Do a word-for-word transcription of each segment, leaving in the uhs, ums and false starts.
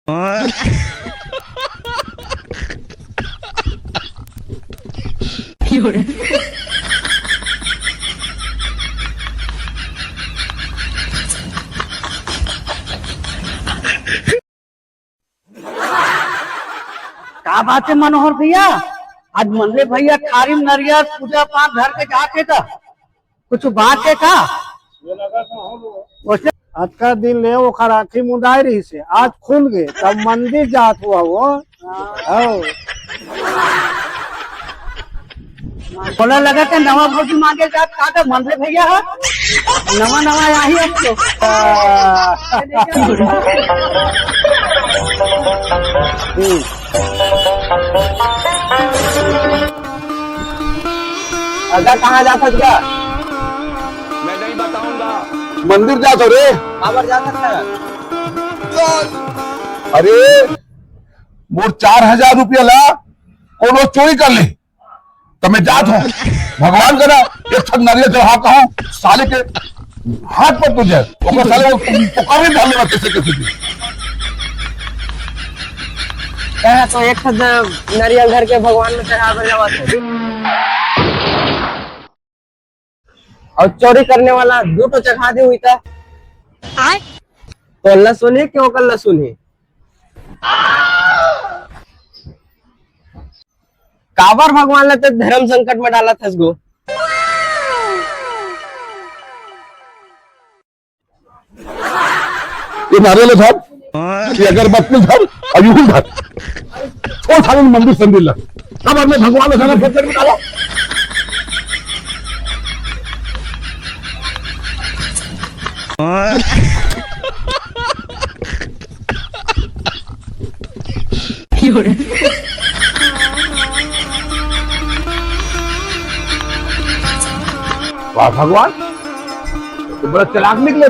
का बात हे मनोहर भैया, आज मंदले भैया थारी म नरियर पूजा पाठ धर के जात हे त कुछ बात हे का? अतका दिन ले ओखर आँखी मुंदाय रहिस हे, आज खुल गे, तब मंदिर जात हुआ वो। हव। मोला लगत हे नवा भौजी मांगे जात का, त मंदले भैया ह। नवा नवा आही अब तो। हम्म। अदा कहाँ जात हस गा? मैं नहीं बताऊंगा। मंदिर जात हँव रे। काबर जात हस? अरे, मोर चार हजार रुपया ला कोनो चोरी कर ले, त मैं जात हँव। भगवान करा, एक ठन नरियर चढ़ा कहूँ, साले के हाथ पर तो जाए, ओकर साले वो पकड़ नहीं डाले कैसे कैसे भी। कहा तो एक ठन नरियर धर के भगवान में चढ़ा बर जावत हे। अउ चोरी करने वाला दू ठो चढ़ा दे हुई त? आय। तोर ला सुनही कि ओकर ला सुनही? काबर भगवान ला ते धर्म संकट में डालत हस गो? ये नारियल धर, ये अगरबत्ती धर, अउ यूं धर। छोड़ साले मंदिर संदिर ला। काबर में भगवान ला धर्म संकट में डालो। वाह भगवान, तो बड़ा चालाक निकले।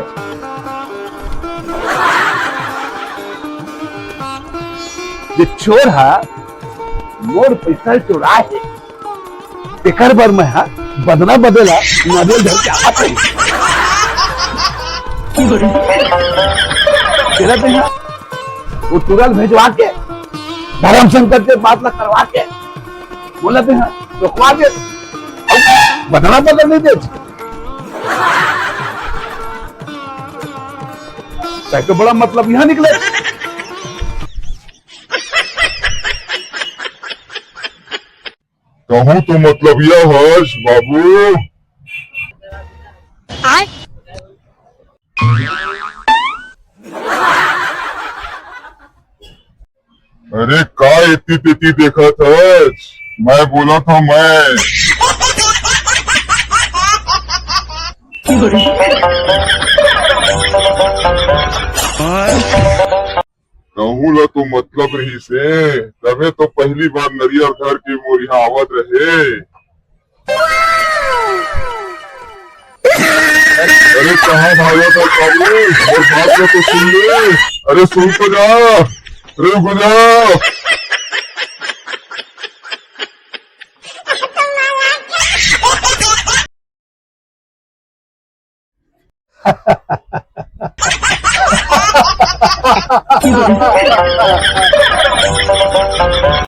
ये चोर हा मोर पैसा चुराय हे, तेकर बर मैं हा बदला बदला नरियल धर के आवत हँव। तेला तेहा वो टूरा ल भेजवा के धर्म संकट के बात ला करवा के बोला तेहा रोकवा दे, बदला बदल नहीं दे। तैं तो बड़ा मतलबिया निकले। कहूँ तो मतलबिया हस बाबू। अरे का एती तेती देखत हस? मैं बोलत हँव मैं। कहूँ ला तो मतलब रहिस हे, तभे तो पहली बार नरियर धर के मोर इहाँ आवत रहे। अरे कहाँ भागत हस बाबू? मोर बात ला तो सुन ले। अरे सुन तो जा। अरे रुक जा।